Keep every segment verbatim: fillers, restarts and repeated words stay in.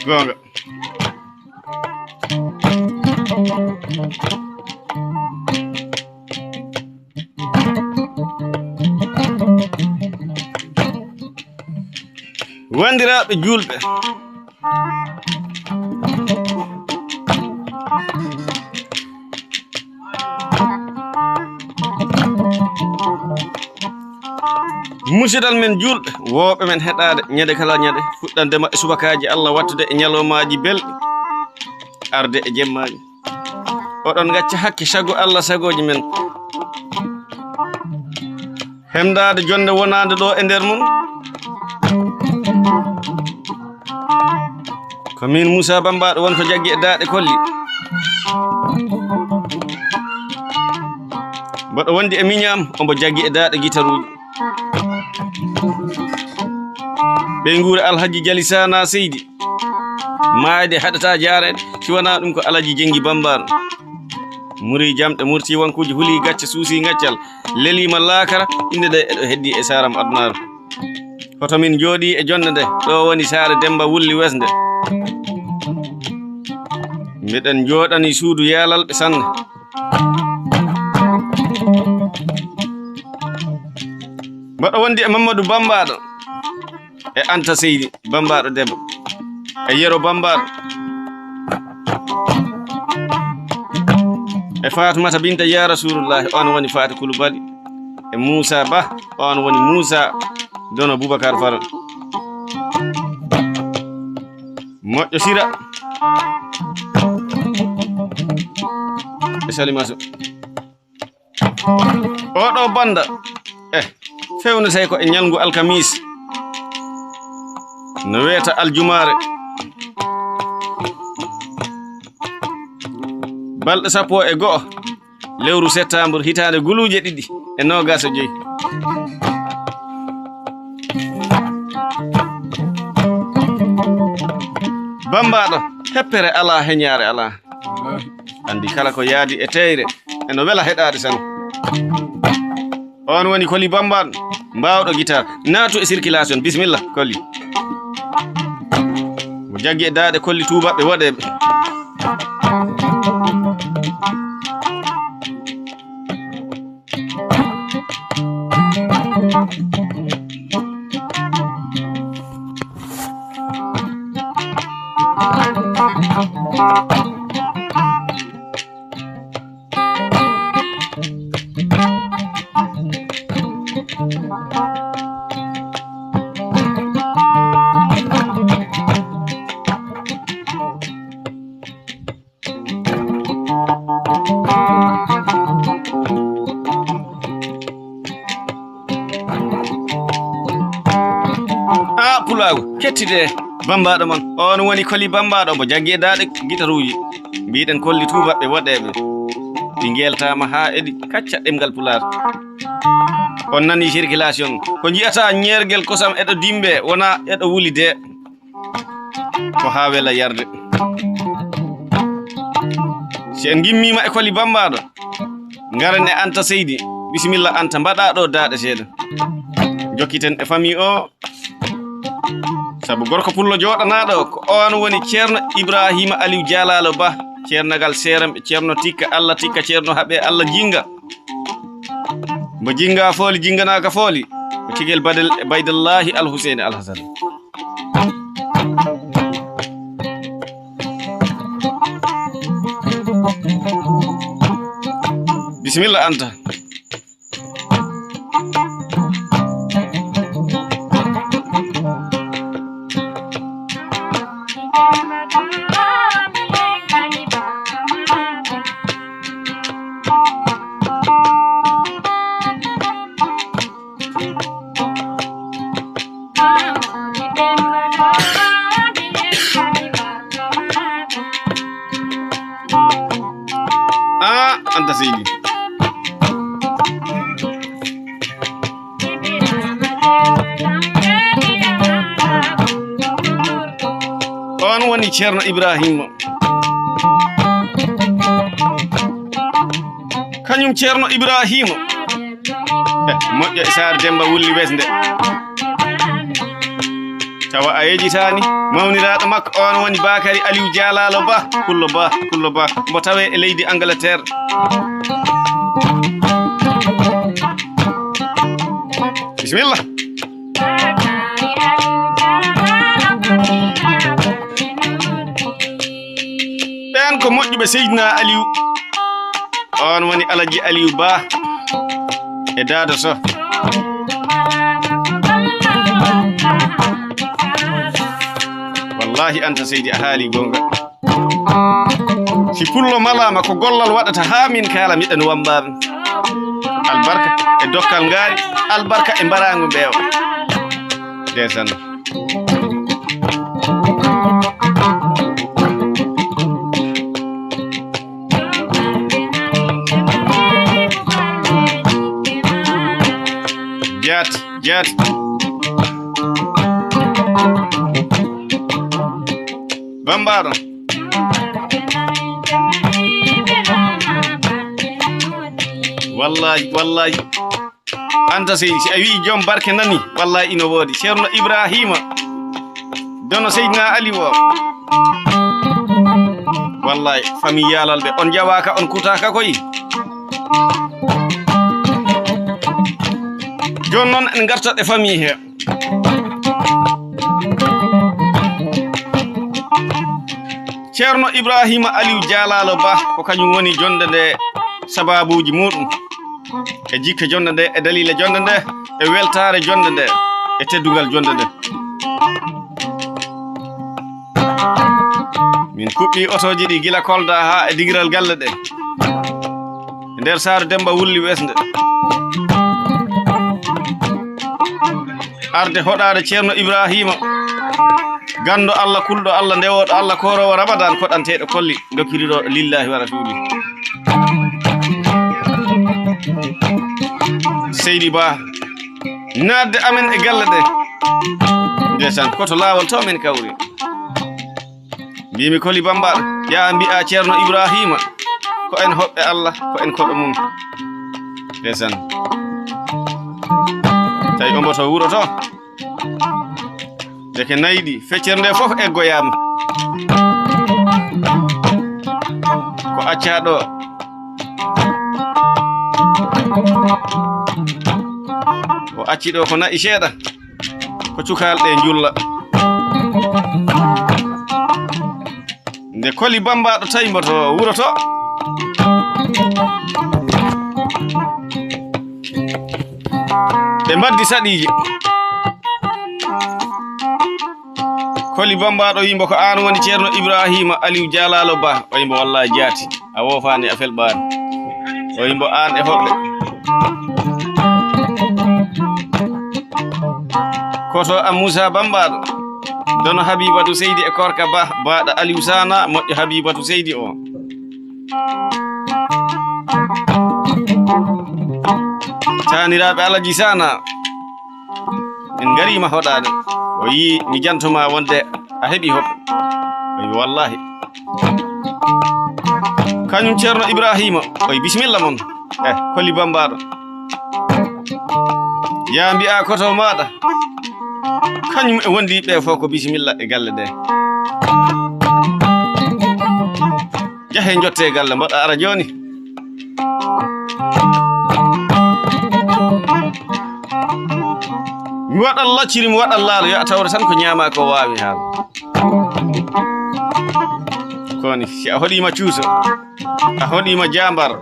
Goonga. Wanndiraaɓe juulɓe, musidal men juulɓe, wooɓe men heɗaade ñande kala ñande, fuɗɗande maɓɓe subakaaji Allah, wattude e ñalawmaaji belɗi, arde e jemmaaji. Oɗon ngacca hakke sago Allah, sagooji men. Hemdaade jonnde wonaande ɗo e nder mum. Ko min Muusa Bammbaaɗo won ko jaggi e daaɗe kolli. Mboɗo wondi e miñaam, ombo jaggi e daaɗe gitaruuji. Ɓeynguure Alhaji Jali Sana Seydi. Maayde haɗata jaareede, si wonaa ɗum ko Alaji Jenngi Bammbaaɗo. Muri jamɗe, murti wankuuji, huli gacce, suusi ngaccal, leliima laakara, innde nde eɗo heddi e saaram adunaaru. Hoto min njooɗi e jonnde nde, ɗo woni saare Demmba Wulli Wesnde. Mbiɗen njooɗani suudu yaalalɓe sanne. Mboɗo wondi e Mammadu Bammbaaɗo e Anta Seydi Bammbaaɗo debbo e Yero Bammbaaɗo e Faatumata Binta Ya Rasuulullaahi, on woni Faati Kulubali, e Muusa Ba, on woni Muusa Dono Bubakar Faral. Moƴƴo Sira e Salimata Sow. Oɗo bannda, eh, fewnetee ko e ñalngu alkamiis, no wiyata aljumaare, balɗe sappo e go'o lewru septembre, hitaande guluuje ɗiɗi e noogaas e joy. Bammbaaɗo, heppere alaa, heñaare alaa. Anndi kala ko yaadi e teeyre, eno wela heɗaade tan. On woni Koli Bammbaaɗo, mbaawɗo gitaar. Naatu e circulation, bisimilla, Koli. Mo jaggi e daaɗe Koli tuubaɓɓe woɗeeɓe. Ah, pulaagu, kettidee, bammbaaɗo mon. On woni Koli Bammbaaɗo, mo jaggi e daaɗe gitaruuji. Mbiɗen Koli tuubaɓɓe woɗeeɓe. Ɗi ngeltaama haa eɗi kacca ɗemngal Pulaar. On nani circulation. Ko nji'ata ñeergel kosam eɗo dimbe, wona eɗo wuli de. Ko haa wela yarde. Si en ngimmiima e Koli Bammbaaɗo, ngaren e Anta Seydi. Bisimilla Anta, mbaɗa ɗo daaɗe seeɗa. Jokkiten e famille o. Sabu gorko pullo jooɗanaaɗo, ko on woni Ceerno Ibraahiima Aliw Jalaalo Ba, ceernagal Seeram, Ceerno Tikka Allah Tikka, Ceerno Haɓe Allah Jinnga. Mbo jinnga fooli, jinnganaaka fooli, ko Tigel Badel e Baydallaahi Al Huseyni Al Hasan. Bisimilla Anta. Ah, Anta Seydi. On woni Ceerno Ibraahiima. Kañum Ceerno Ibraahiima. Eh, moƴƴo e Saare Demmba Wulli Wesnde. Tawa a yejitaani, mawniraaɗo makko on woni Bakary Aliou Dialalo Ba, Pullo Ba, Pullo Ba. Mbo tawee e leydi Angleterre. Bisimilla. Ɓeen ko moƴƴuɓe Seydina Aliou. On woni Alaji Aliou Ba e Daado Soh. Wallahi, Anta Seydi, a haali goonga. Si pullo malaama, ko gollal waɗata haa min kaala, miɗen wambaami. Albarka e dokkal ngaari, albarka e mbaraangu mbeewa. Ndeysaan. Jaati, jaati. Bambaɗo. Wallahi, wallahi. Anta Seydi, si a wi'i joom barke nani, wallahi ino woodi. Ceerno Ibraahiima, dono Seydina Ali o. Wallahi, famille Yaalalɓe, on njawaaka, on kutaaka koy. Jooni noon, en ngartat e famille he. Ceerno Ibraahiima Aliou Dialalo Ba, ko kañum woni jonnde nde, sababuuji muuɗum, e jikke jonnde nde, e daliila jonnde nde, e weltaare jonnde nde, e teddungal jonnde nde. Min kuɓɓi otooji ɗi gila Kolda haa e digiral galle ɗe. E nder Saare Demmba Wulli Wesnde. Arde hoɗaade Ceerno Ibraahiima, ganndo Allah, kulɗo Allah, ndewooɗo Allah, kooroowo Ramadan, koɗanteeɗo kolli, dokkiriɗo lillahi wa rasuli. Seydi Ba, naatde amen e galle ɗe. Ndeysaan, ko to laawol to min kawri. Mbimi Koli Bambaɗo, yaa mbi'a Ceerno Ibraahiima, ko en hoɓɓe Allah, ko en koɗo mum. Ndeysaan. Tawi ombo to wuro to. Ndeke nayi ɗi, feccere nde fof eggoyaama. Ko accaa ɗo. O acci ɗo ko na'i seeɗa. Ko cukalɓe njulla. Nde Koli Bambaɗo tawi mbo to wuro to. Ɓe mbaddi saɗiiji. Koli Bambaɗo wimbo ko aan woni Ceerno Ibraahiima Aliou Dialalo Ba. O wimbo wallahi jaati. A woofaani, a felɓaani. O wimbo aan e hoɓɓe. Koto am Moussa Bambaɗo. Dono Habibatu Seydi e Korka Ba, baaɗo Aliou Sana, moƴƴo Habibatu Seydi o. Taaniraaɓe Alaji Sana. Min ngariima hoɗaade. O yii mi jantoma wonde a heɓi hoɓɓe. O wi wallahi. Kañum Ceerno Ibraahiima, o wi bisimilla mon. Eh, Koli Bambaɗo. Yaa mbi'a koto maaɗa. Kañum e wondiiɓe fof ko bisimilla e galle ɗe. Jahe njotte galle, mboɗo ara jooni. Mi waɗan lacciri, mi waɗan laalo, yo a tawre tan ko ñaama ko waawi haala. Koni, si a hoɗiima cuuso, a hoɗiima jaambar,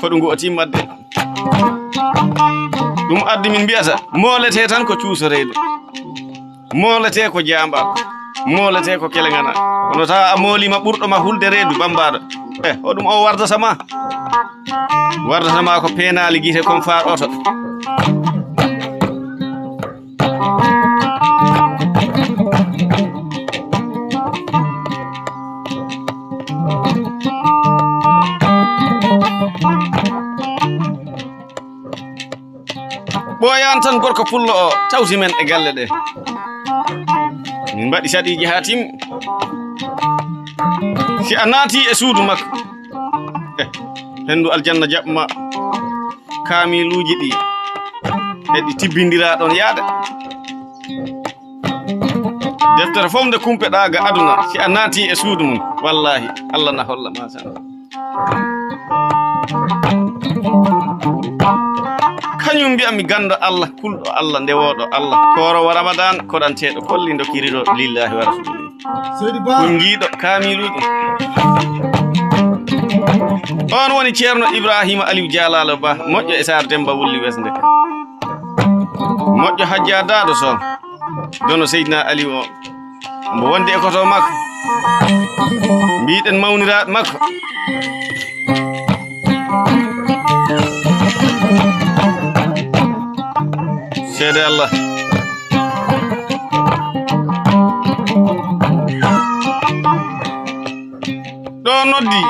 ko ɗum ngu o timmatde. Ɗum addi min mbiyata, moolete tan ko cuuso reedu. Moolete ko jaambar, moolete ko kelengana. Kono tawa a mooliima ɓurɗo ma hulde reedu bambaɗo. Eh, hoɗum o wardata ma? Wardata ma ko peenaali gite kon faar oto. Ɓooyaan tan gorko pullo o tawti men e galle ɗe. Min mbaɗi saɗiiji haa timmi. Si a naati e suudu makko, eh, henndu aljanna jaɓ ma. Kaamiluuji ɗi, eɗi tibbindiraa ɗon yaade. Deftere fof nde kumpeɗaa ga aduna, si a naati e suudu mum, wallaahi, Allah na holla ma tan. Kañum mbiya mi ganndo Allah, kulɗo Allah, ndewooɗo Allah, kooroowo Ramadan, koɗanteeɗo kolli ndokkiriɗo lillahi wa rasulihi. Seydi Ba. Kunngiiɗo kaamiluuji. On woni Ceerno Ibrahima Aliou Dialalo Ba, moƴƴo e Saar Demba Wulli Wesnde. Moƴƴo Hajja Daado Sow. Dono Seydina Aliou o. Mbo wondi e koto makko. Mbiɗen mawniraaɓe makko. Seede Allah. Ɗo noddi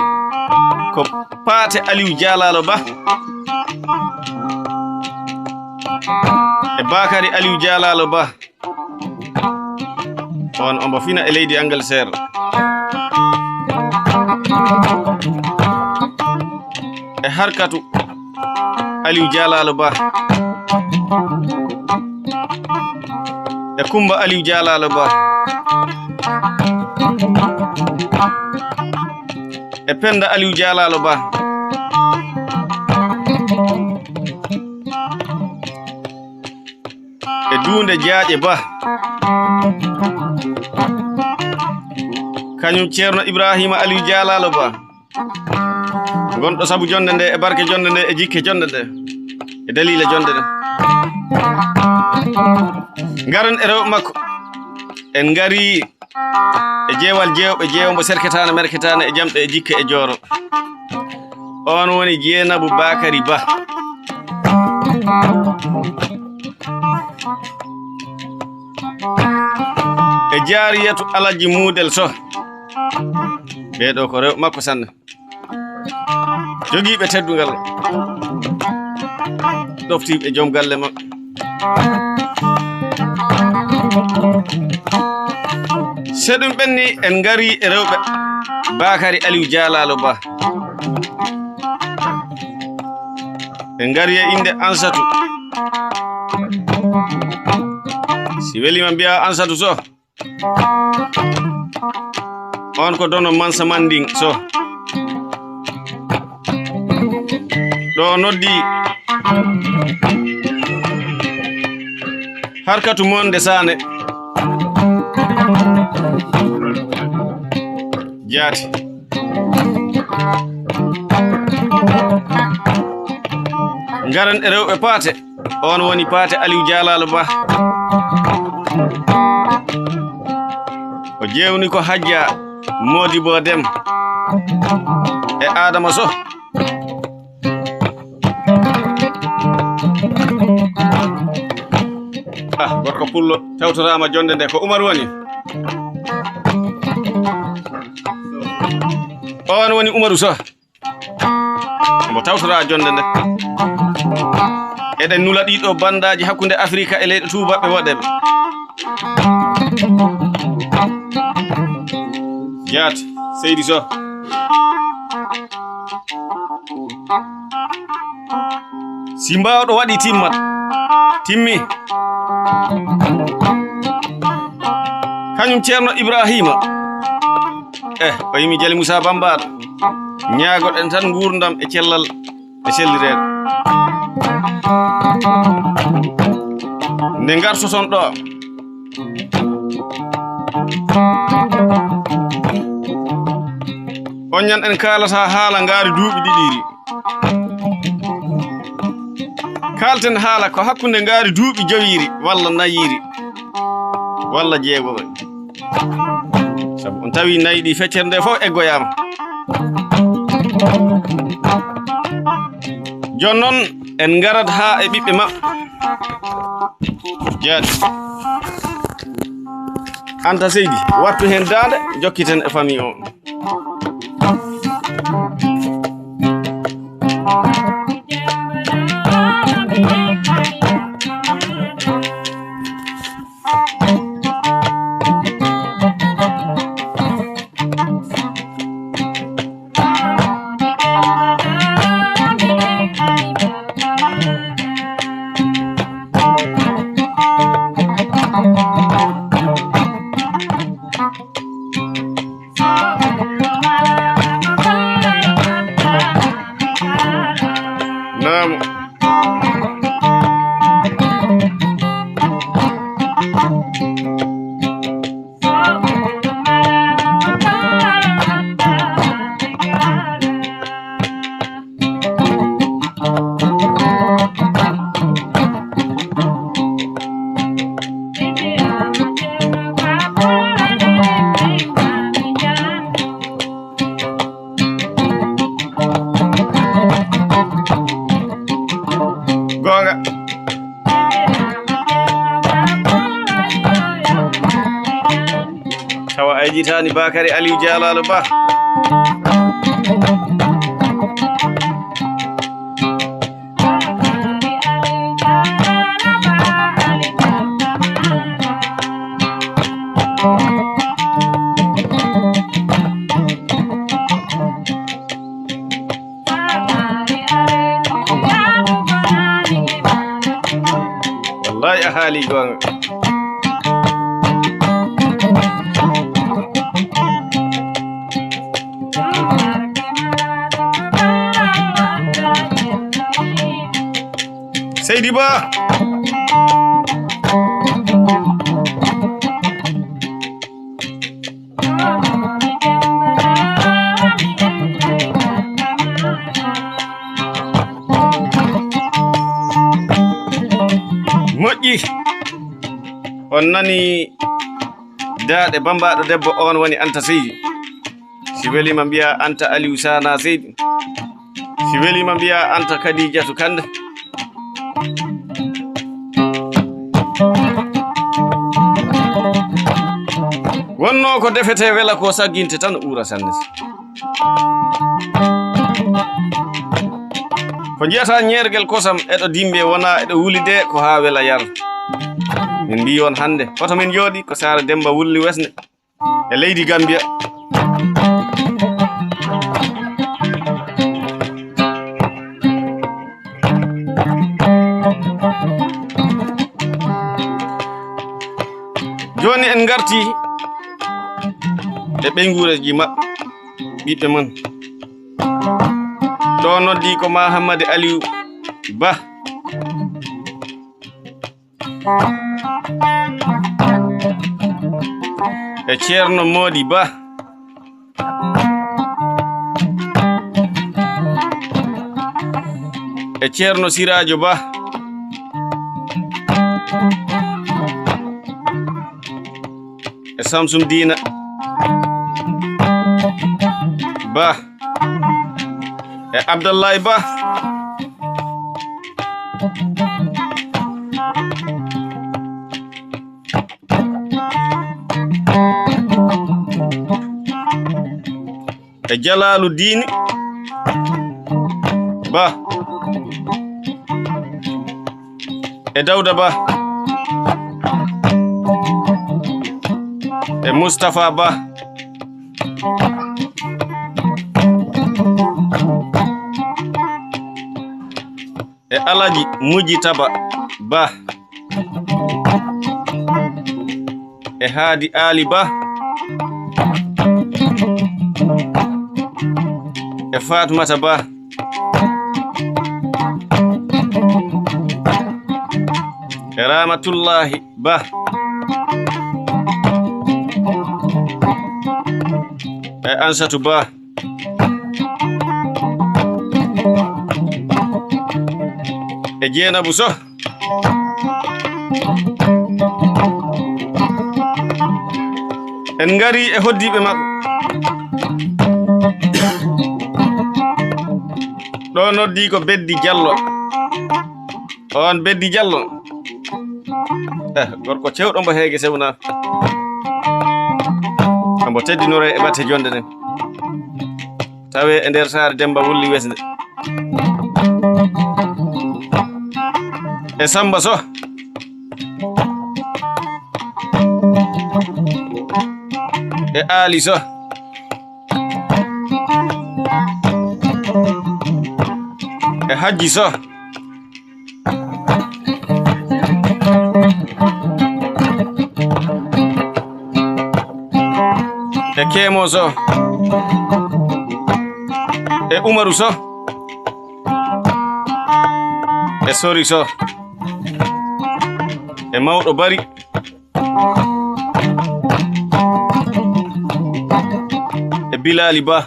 ko Paate Aliou Dialalo Ba e Bakary Aliou Dialalo Ba. On omo fina e leydi Angleterre. E Harkatu Aliou Dialalo Ba. E Kumba Aliou Dialalo Ba. E Penda Aliou Dialalo Ba. E Duunde Jaaƴe Ba. Kañum Ceerno Ibrahima Aliou Dialalo Ba. Gonɗo sabu jonnde nde, e barke jonnde nde, e jikke jonnde nde, e daliila jonnde nde. Ngaren e rewɓe makko. En ngari e jeewal jeewɓe, jeewmbo serketaane, merketaane, e jamɗe, e jikke, e jooro. On woni Jeenabu Bakary Ba. E Jaariyatu Alhaji Muudel Soh. Ɓee ɗo ko rewɓe makko sanne. Jogiiɓe teddungal. Ɗoftiiɓe joom galle maɓɓe. So ɗum ɓenni, en ngari e rewɓe Bakary Aliou Dialalo Ba. En ngari e innde Ansatu. Si weli ma mbiya Ansatu Soh. On ko Dono Mansa Manding Soh. Ɗo noddi Harkatu Monde Sane. Jaati. Ngaren e rewɓe Paate. On woni Paate Aliou Dialalo Ba. O jeewni ko Hajja Modibo Dem e Adama Soh. Ah, gorko pullo tawtoraama jonnde nde, ko Umar woni. On woni Umaru Soh. Mbo tawtora jonnde nde. Eɗen nula ɗiɗo bandaaji hakkunde Afrika e leyɗe tuubaɓɓe woɗeɓe. Jaati, Seydi Soh. Si mbaawɗo waɗi timmat, timmi. Kañum Ceerno Ibrahima. Eh, o yimi Jali Moussa Bambaɗo. Ñaagoɗen tan nguurndam e cellal e sellireede. Nde ngartoton ɗo, oñan en kaalata haala ngaari duuɓi ɗiɗiiri. Kaalten haala ko hakkunde ngaari duuɓi jowiiri walla nayiiri walla jeegoɓe. Sabu on tawi nayi ɗi feccere nde fof eggoyaama. Jooni noon en ngarat haa e ɓiɓɓe maɓɓe. Jaati. Anta Seydi, wattu heen daande, jokkiten e famille o. Jitaani Bakary Aliou Jalalo Ba. Wallahi, a haali goonga. Seydi Ba. Moƴƴi. On nani daaɗe bambaɗo debbo, on woni Anta Seydi. Si welima mbiya Anta Aliou Sana Seydi. Si welima mbiya Anta Khadijatu Kande. Wonno ko defete wela ko sagginte tan uura sanne. Ko njiyata ñeergel kosam eɗo dimbe wona eɗo wuli de ko ha wela yar. Min mbi on hande hoto min jooɗi ko Saare Demba Wulli Wesde e leydi Gambia. Joni en garti e ɓeynguureeji maɓɓe, ɓiɓɓe mon. Ɗo noddi ko Mahammadi Aliou Ba e Ceerno Moodi Ba. E Ceerno Siraajo Ba. E Samsum Diina Ba. E Abdallahi Ba. E Jalaalu Diini Ba. E Dawda Ba. E Mustafa Ba. E Alaji Mujitaba Ba. E Haadi Ali Ba. E Fatmata Ba. E Ramatullahi Ba. E Ansatu Ba. E Jeenabu Soh. En ngari e hoddiiɓe maɓɓe. Ɗo noddi ko Beddi Jallo. On Beddi Jallo. Eh, gorko cewɗo mbo heege sewna. Ambo teddinore e batte jonde nden. Tawe e nder saare Demba Wulli Wesde. E Samba Soh. E Ali Soh. E Hajji Soh. E Keemo Soh. E Umaru Soh. E Sori Soh. E Mawɗo Bari. E Bilali Ba.